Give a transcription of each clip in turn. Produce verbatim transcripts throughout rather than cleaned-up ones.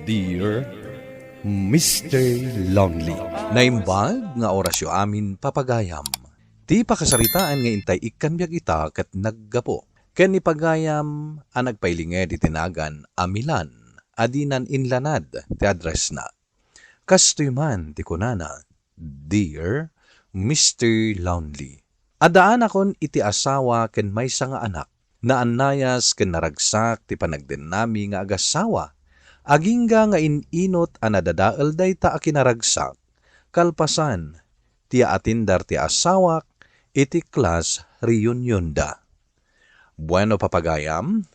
Dear Mister Lonely. Naimbag nga orasyo amin, papagayam. Ti pakasaritaan nga intay ikkan biag ita ket naggapu ken ni pagayam a nagpailinged iti nagan a Milan a dinan inlanad ti addressna. Kastoy man ti kunana, "Dear Mister Lonely, addaanakon iti asawa ken maysa nga anak. Naannayas ken naragsak ti panagdennami nga agasawa. Agingga nga in-inut a nadadael dayta a kinaragsak, kalpasan ti aatindar ti asawak iti class reunionda." Bueno, papagayam,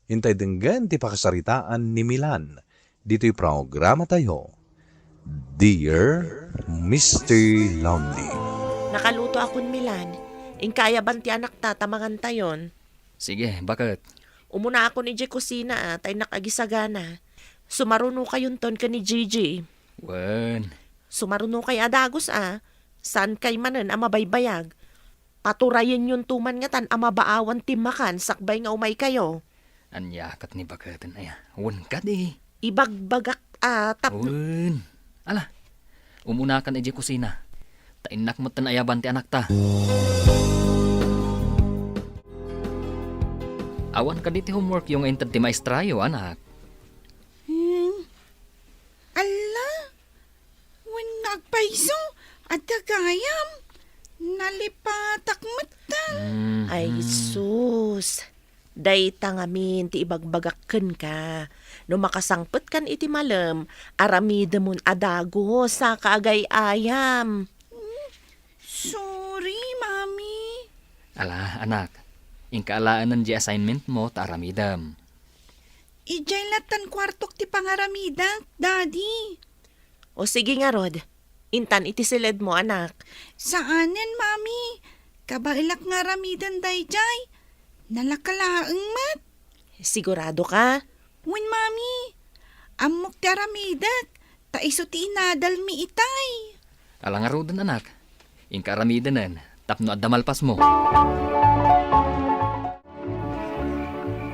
intay denggen ti pakasaritaan ni Milan ditoy programatayo, Dear Mister Lonely. Nakaluto akon, Milan. Inka ayaban ti anakta ta mangantayon. Sige, baket. Umuna akon idiay kusina, a, ta innak agisagana. Sumarunokayonton ken ni Gigi. Wen. Sumarunokay a dagus, a. Saankay manen a mabaybayag. Paturayenyonto man ngatan a mabaawan ti makan sakbay nga umaykayo. Ania ket ni baketen aya? Wen kadi. Ibagbagak a tapno. Wen. Ala, umunakan idiay kusina. Ta innak metten ayaban ti anakta. Awan kadi ti homeworkyo nga inted ti maestrayo, anak? Hmm. Alla, wen nga agpayso, adda gayam. Nalipatak metten. Mhm. Ay, sus. Dayta ngamin ti ibagbagak kenka. No makasangpetkan iti malem, aramidemon a dagus, saka agay-ayam. Hmm. Sorry, Mami. Ala, anak. Inka alaenen diay assignmentmo ta aramidem. Idiay lattan kuartok ti pangaramidak, Daddy. O sige ngarud, intan iti siledmo, anak. Saanen, Mami. Kabaelak nga aramiden daydiay. Nalaka laeng met. Sigurado ka? Wen, Mami. Ammok ti aramidek, ta isu ti inadalmi itay. Ala ngaruden, anak. Inka aramidenen tapno adda malpasmo.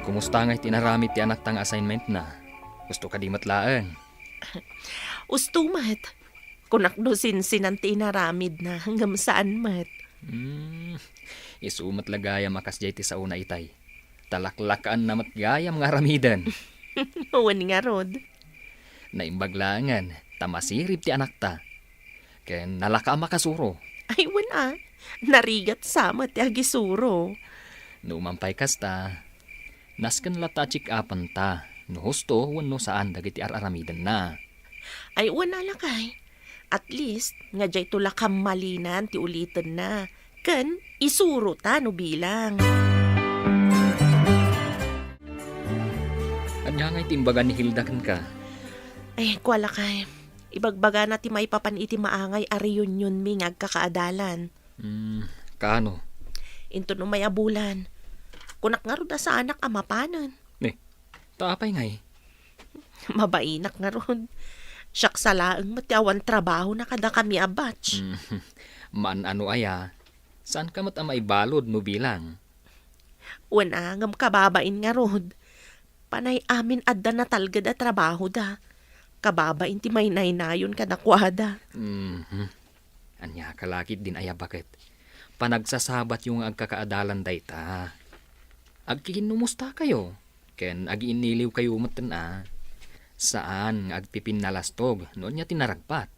Kumusta ngay ti inaramid ti anakta nga assignmentna? Usto kadi met laeng? Usto met. Kunak no sinsinan ti inaramidna, ngem saan met. Hmm, isu met la gayam a kasdiay ti saona itay. Ta laklakaanna met gayam nga aramiden. Wen ngarud. Naimbag laengen ta masirib ti anakta. Ken nalaka a makasuro. Ay, wen a. Narigat sa met ti agisuro. No uman pay kasta, nasken latta a check-upenta no husto wenno saan dagiti ar-aramidenna. Ay, wen a, lakay. At least, nga diayto la kammalinan ti ulitenna. Ken isurota no bilang. Ania ngay ti imbaga ni Hilda kenka? Ay, kua, lakay. Ibagbagana ti maipapan iti maangay a reunionmi nga agkakaadalan. Hmm, kaano? Inton umay a bulan. Kunak ngarud a saanak a mapanen. Ne, ta apay ngay? Mabainak ngarud. Siak sa laeng met ti awan trabahona kadakami a batch. Hmm, maan-ano aya? Saanka met a maibalud no bilang? Wen a, ngem kababain ngarud. Panay amin adda natalged a trabahoda. Kababain ti maynaynayon kadakuada. Mhm. Ania ka la ketdin aya baket? Panagsasabatyo nga agkakaadalan dayta. Agkikinnumustakayo, ken agiinniliwkayo metten a. Saan nga agpipinnalastog no ania ti naragpat.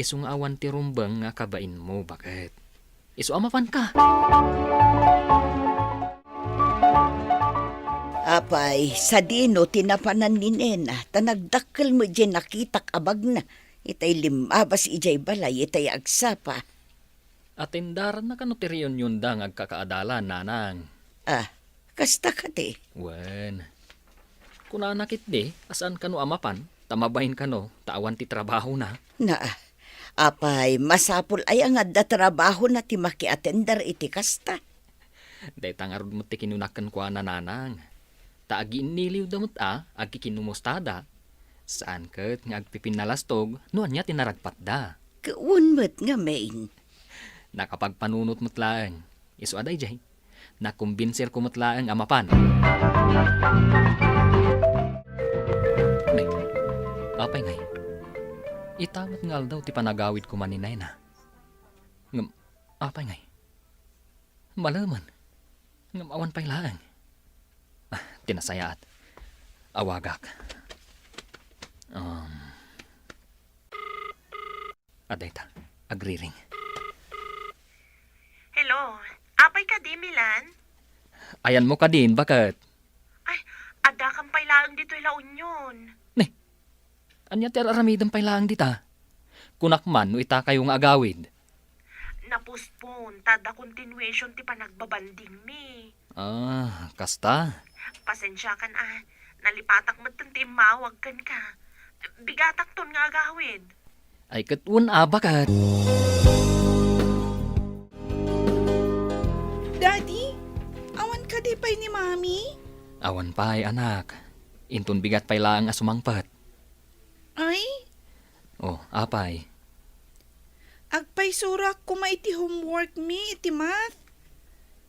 Isu nga awan ti rumbeng nga kabainmo, baket. Isu a mapanka. Apay, sadino ti napanan ni Nena, ta nagdakkel met diay nakitak a bagna, itay limmabas idiay balay, itay agsapa. Atendaranna kano ti reunionda nga agkakaadalan, nanang? Ah, kasta kadi? Wen. Kunana ketdi a saan kano a mapan, ta mabain kano, ta awan ti trabahona. Na, apay, masapul aya nga adda trabahona ti makiatender iti kasta? Dayta ngarud met ti kinunak kenkuana, nanang. Ta agiinniliwda met a agkikinnumustada. Saan ket nga agpipinnalastog no ania ti naragpatda. Ket wen met ngamin. Nakapagpanunot met laeng. Isu a daydiay. Nakumbinserko met laeng a mapan. Nay, Apay ngay? Ita met nga aldaw ti panagawid koma ni Nena. Ngem, apay ngay? Malemen. Ngem awan pay laeng. Ah, ti nasayaat. Awagak. Um, adda ita. Agriring. Hello. Apay kadi, Milan? Ayanmo kadin, baket? Ay, adda kam pay laeng ditoy La Union. Ni, ania ti ar-aramidem pay laeng dita? Kunak man no ita kayo nga agawid. Na-postpone, ta adda continuation ti panagbabandingmi. Ah, kasta? Pasensiakan a, nalipatak metten ti immawag kenka. Bigatakton nga agawid. Ay, ket wen a, baket. Daddy, awan kadi pay ni Mami? Awan pay, anak. Inton bigat pay laeng a sumangpet. Ay? Oh, apay? Agpaisuroak koma iti homework mi iti math.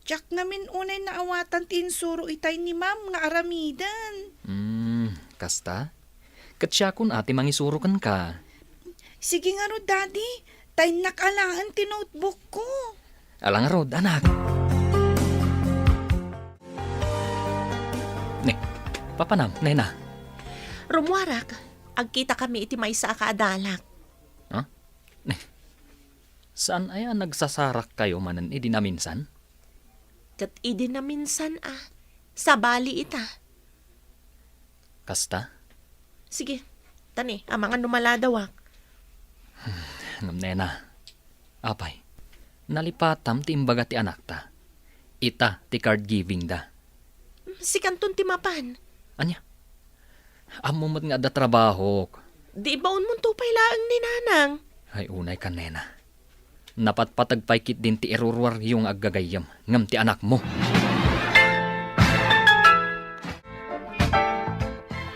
Diak ngamin unay naawatan ti insuro itay ni Ma'am nga aramiden. Hmm, kasta? Ket siakon a ti mangisuro kenka. Sige ngarud, Daddy. Ta innak alaen ti notebook ko. Ala ngarud, anak. Ne, papanam, Nena? Rummuarak. Agkitakami iti maysa a kaadalak. Ha? Ne, saan aya a nagsasarakkayo manen idi naminsan? Ket idi naminsan a, sabali ita. Kasta? Sige, tani, amangan no maladawak. Ngem, Nena, apay, nalipatam ti imbaga ti anakta. Ita ti card giving da. Sikanton ti mapan. Ania? Ammo met nga adda trabahok. Di ibaonmonto pay laeng ni Nanang. Ay, unay ka, Nena. Napatpateg pay ketdin ti iruruaryo nga aggagayyem, ngem ti anakmo.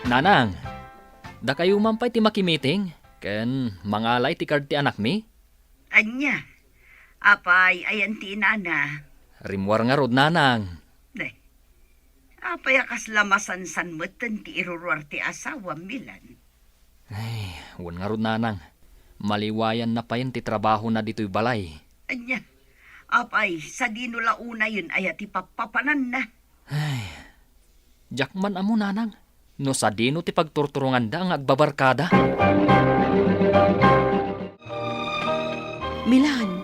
Nanang, dakayo man pay ti makimiting ken mangalay ti card ti anakmi? Ania? Apay, ayan ti inana? Rimmuar ngarud, Nanang. Ne. Apay a kasla masansan metten ti iruruar ti asawam, Milan? Ay, wen ngarud, Nanang. Maliwayanna payen ti trabahona ditoy balay. Ania? Apay, sadino la unayen aya ti pappapananna? Ay, diak man ammo, Nanang, no sadino ti pagturturonganda nga agbabarkada. Milan,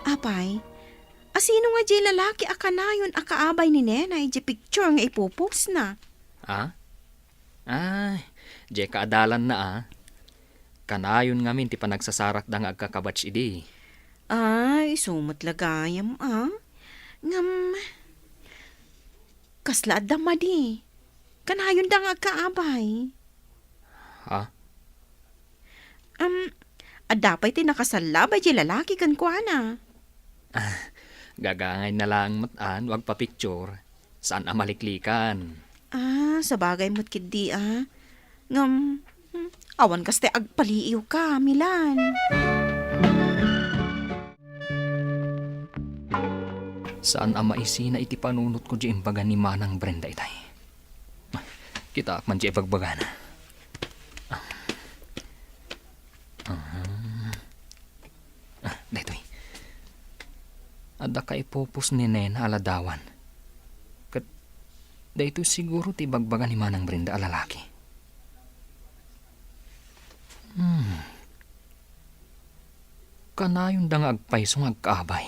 apay, asino nga diay lalaki a kanayon a kaabay ni Nena idiay picture nga ipupostna? Ah? Ay, diay kaadalanna a. Kanayon ngamin ti panagsasarakda nga agkakabats idi. Ay, isu met la gayam a. Ngem, kasla adda madi? Kanayonda nga agkaabay. Ha? Am, adda pay ti nakasallaba diay lalaki kenkuana. Ah, gagangayna laeng met a no agpa-picture. Saan a maliklikan. Ah, sabagay met ketdi a. Ngem, hmm, awan kasta ti agpaliiwka, Milan. Saan a maisina iti panunotko diay imbaga ni Manang Brenda itay. Kitaak man diay ibagbagana. Ah. Ah, daytoy. Adda kaipupos ni Nena a ladawan. Ket daytoy siguro ti ibagbaga ni Manang Brenda a lalaki. Hmm. Kanayonda nga agpayso nga agkaabay.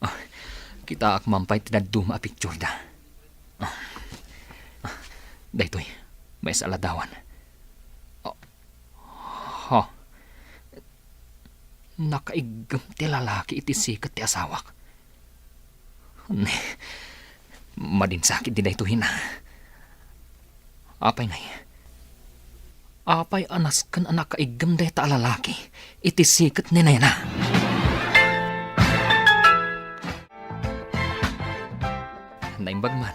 Ah, kitaak man pay ti dadduma a picture da. Ah, ah, daytoy, maysa a ladawan. Ah, ha. Nakaiggem ti lalaki iti siket ti asawak. Ne, madinsakit di daytoy na. Apay ngay? Apay a nasken a nakaiggem dayta a lalaki iti siket ni Nena? Naimbag man,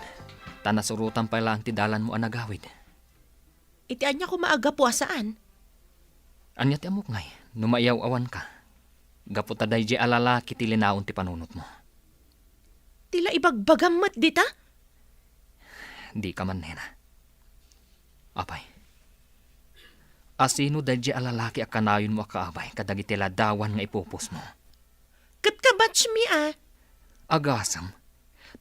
ta nasurotan pay laeng ti dalanmo a nagawid. Iti ania koma a gapu a saan? Ania ti ammok ngay no maiyaw-awanka? Gapu ta daydiay a lalaki ti linaon ti panunotmo. Ti la ibagbagam met dita? Dika man, Nena. Apay, Asino daydiay a lalaki a kanayonmo a kaabay kadagiti ladawan nga ipupusmo? Ket ka-batch mi a. Agasem,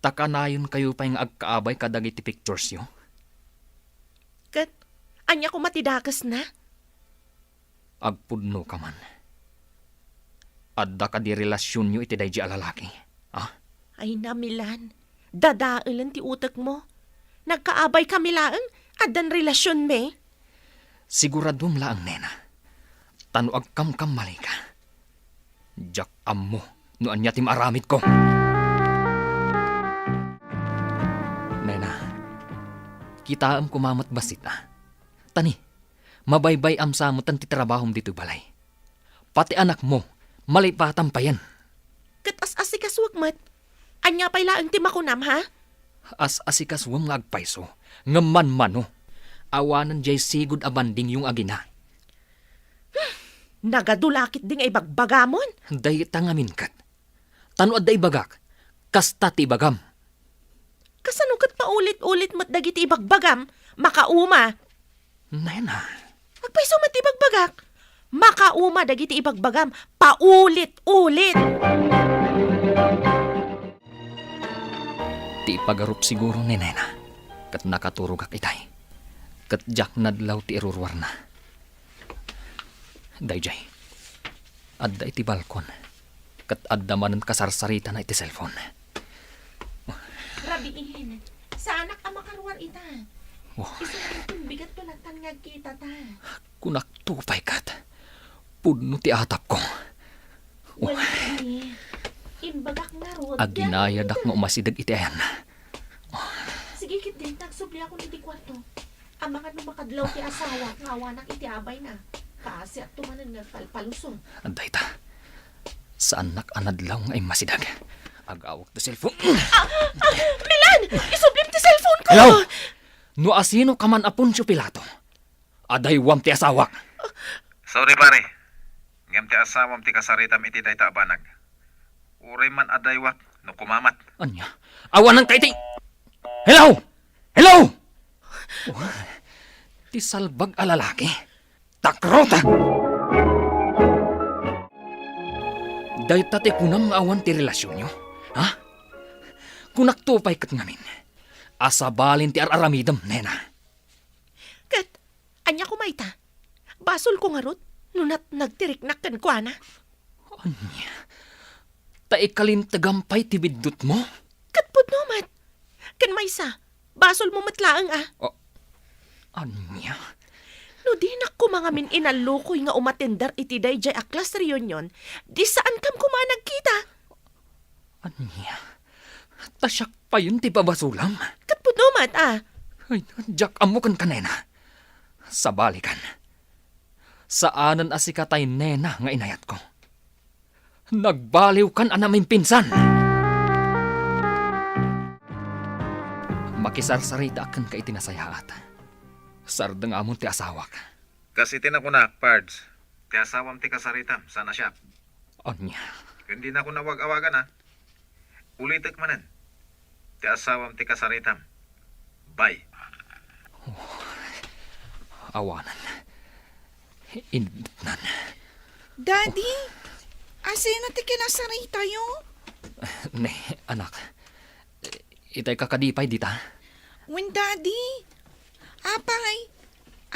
ta kanayonkayo pay nga agkaabay kadagiti picturesyo? Ket ania koma ti dakesna? Agpudnoka man. Adda kadi relasionyo iti daydiay a lalaki? Ah? Ay, Milan. Dadaelen ti utekmo. Nagkaabaykami laeng, addan relasionmi. Siguradom laeng, nena. Ta no agkamkammalika, diak ammo no ania ti maaramidko. Nena, kitaem koma met bassit a. Ta ni, mabaybay-am sa metten ti trabahom ditoy balay. Pati anakmo, malipatam payen. Ket as-asikasuek met. Ania pay laeng ti makunam, ha? As-asikasuem nga agpayso, ngem manmano. Awanen diay sigud a bandingyo nga agina. Nagadu la ketdi nga ibagbagamon. Dayta ngamin ket. Ta no adda ibagak, kasta ti ibagam. Kasano ket paulit-ulit met dagiti ibagbagam? Makauma. Nena. Agpayso met ti ibagbagak. Makauma dagiti ibagbagam. Paulit-ulit. Ti ipagarup siguro ni nena, ket nakaturogak itay. Ket diak nadlaw ti iruruarna. Daydiay, adda iti balkon, ket adda manen kasarsaritana iti cellphone. Rabiin, saanak a makaruar ita. Oh. Isu nga bigat to latan nga agkitata. Kunakto pay ket, pudno ti atapko. Wen, imbagak ngarud. Aginayadak nga umasideg iti ayanna. Sige, ketdi, nagsubliakon iti kuarto. Amangan no makadlaw ti asawak nga awanak iti abayna. Kaasiakto manen nga agpalpalusot. Dayta, saannak a nadlaw nga immasideg. Agawak ti cellphone. Ah! Ah! Milan! Isublim ti cellphone ko! Hello! No asinoka man a Poncio Pilato, adaywam ti asawak. Sorry, pare. Ngem ti asawam ti kasaritam iti dayta a banag. Uray man adaywak no kumamat. Ania? Awananka iti... Hello! Hello! Oh, ti salbag a lalaki. Takrot! Dayta ti kunam nga awan ti relasionyo? Ha? Kunakto pay ket ngamin a sabalin ti ar-aramidem, nena. Ket ania koma ita? Basolko ngarud no natnag ti riknak kenkuana. Ania? Ta ikalintegam pay ti biddutmo? Ket pudno met. Ken maysa, basolmo met laeng a. Oh, ania? No dinak koma ngamin inallukoy nga umatender iti daydiay a class reunion, di saankam koma a nagkita. Ania? Ta siak payen ti babasolam? Ket pudno met a. Ay, diak ammo kenka, nena. Sabalikan. Saanen a sika tay nena nga inayatko. Nagbaliwkan a namimpinsan! Makisarsaritaak kenka iti nasayaat. Sardengamon ti asawak. Kas iti nakunak, Pards, ti asawam ti kasaritam, saan a siak. Ania? Ken dinakon awag-awagan a. Ulitek manen. Ti asawam ti kasaritam. Bye. Oh, awanan. Inutnan. Daddy, asino ti kinasaritayo? Ne, anak. Itay ka kadi pay dita? Wen, Daddy. Apay,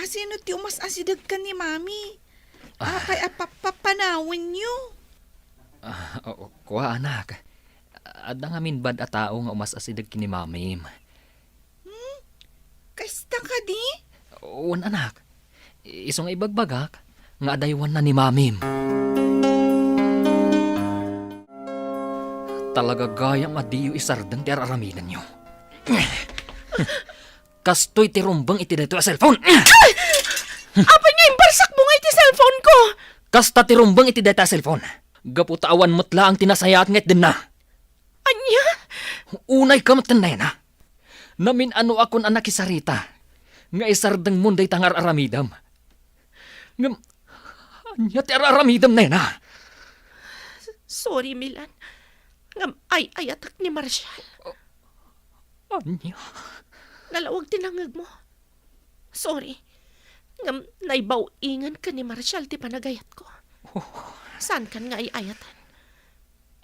asino ti umas-asideg ken ni Mami? Ah. Apay a pappapanawenyo? Ah, o, kua, anak. Adda ngamin bad a tao nga umas-asideg ken ni Mamim. Hmm? Kasta kadi? Wen, anak. Isu nga ibagbagak nga adaywanna ni Mamim. Talaga gayam a diyo isardeng ti ar-aramidenyo. Kastoy ti rumbeng iti daytoy a cellphone. Ay! Apay nga imbarsakmo nga iti cellphone ko? Kasta ti rumbeng iti dayta a cellphone. Gapu ta awan met laeng ti nasayaat nga itdenna. Ania? Unay ka met, nena. Namin-anoakon a nakisarita nga isardengmon dayta nga ar-aramidem. Ngem, ania ti ar-aramidem, nena? Sorry, Milan. Ngem ay-ayatek ni Marshall. Ania? Nalawag ti nangngegmo. Sorry. Ngem tay bau-ingen ken ni Marshall ti panagayatko. Oh. Saankan nga ay-ayatan.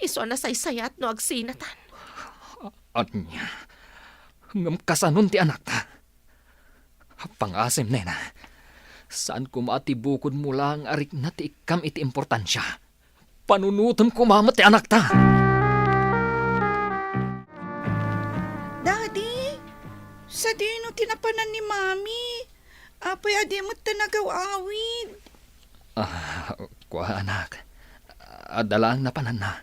Isu a nasaysayaat no agsinatan. Ania? Ngem kasanon ti anakta? Pangasim, nena. Saan koma ti bukodmo laeng a rikna ti ikkam iti importansia. Panunotem koma met ti anakta. Daddy, sadino ti napanan ni Mami? Apay a di met ta nagaw-awid? Ah, kua, anak. Adda laeng napananna.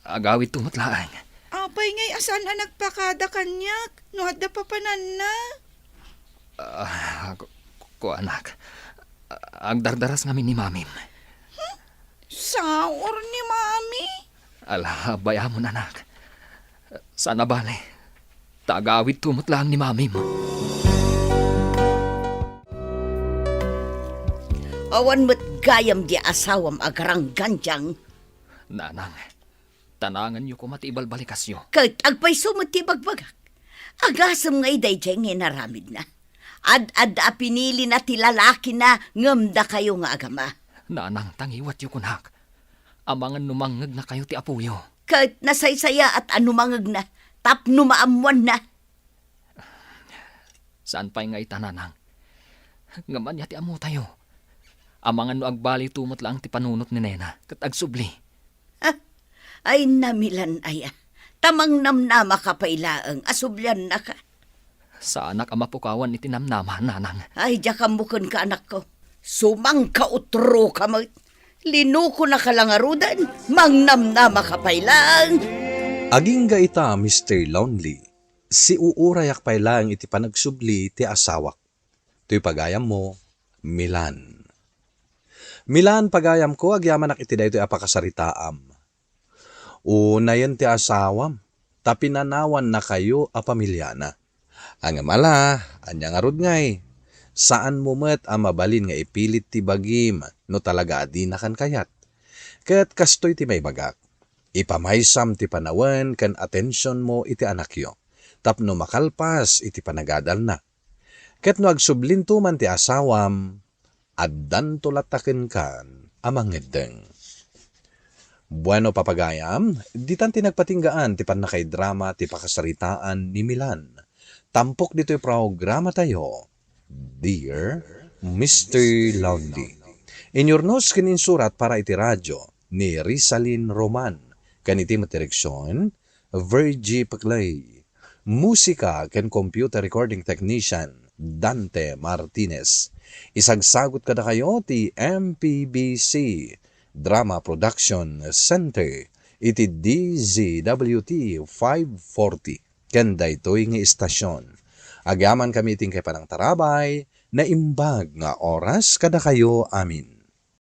Agawidto met laeng. Apay ngay a saan a nagpakada kaniak no adda papananna? Ah, ku-, kua, anak. Agdardaras ngamin ni Mamim. Hmm? Saor ni Mami? Ala, bayamon, anak. Saan a bale. Ta agawidto met laeng ni Mamim. Awan met gayam di asawam a garanggandiang. Nanang, tanangenyo koma ti ibalbalikasyo. Ket agpayso met ti ibagbagak. Agasem ngay daydiay nga inaramidna. Ad-adda a pinilina ti lalakina ngem dakayo nga agama. Nanang, tangiwatyo kunak. Amangan no mangngegnakayo ti apoyo. Ket nasaysayaat a numangegna tapno maammoanna. Saan pay nga ita, nanang? Ngem ania ti ammotayo? Amangan no agbalito met laeng ti panunot ni nena ket agsubli. Ah, ay, Milan aya. Ta mangnamnamaka pay laeng a subliannaka. Saanak a mapukawan iti namnama, nanang. Ay, diak ammo kenka, anakko. Sumangkautroka met. Linukonaka la ngaruden, mangnamnamaka pay laeng. Agingga ita, Mister Lonely, siuurayak pay laeng iti panagsubli ti asawak. Toy pagayammo, Milan. Milan, pagayamko, agyamanak iti daytoy a pakasaritaam. Unayen ti asawam, ta pinanawannakayo a pamiliana. Ngem ala, ania ngarud ngay? Saanmo met a mabalin nga ipilit ti bagim no talaga a dinakan kayat. Ket kastoy ti maibagak, ipamaysam ti panawen ken atensionmo iti anakyo tapno makalpas iti panagadalna. Ket no agsublinto man ti asawam, addanto latta kenkan a mangeddeng. Bueno, papagayam, ditan ti nagpatinggaan ti pannakaidrama ti pakasaritaan ni Milan. Tampok ditoy programatayo, Dear Mister Lonely. Inyurnos ken insurat para iti radio ni Rizalin Roman, ken iti met direksion, Virgie Peclay. Musika ken computer recording technician, Dante Martinez. Isagsagut kadakayo ti M P B C Drama Production Center iti D Z W T five forty ken daytoy nga istasion. Agyamankami iti inkay panangtarabay, naimbag nga oras kadakayo amin.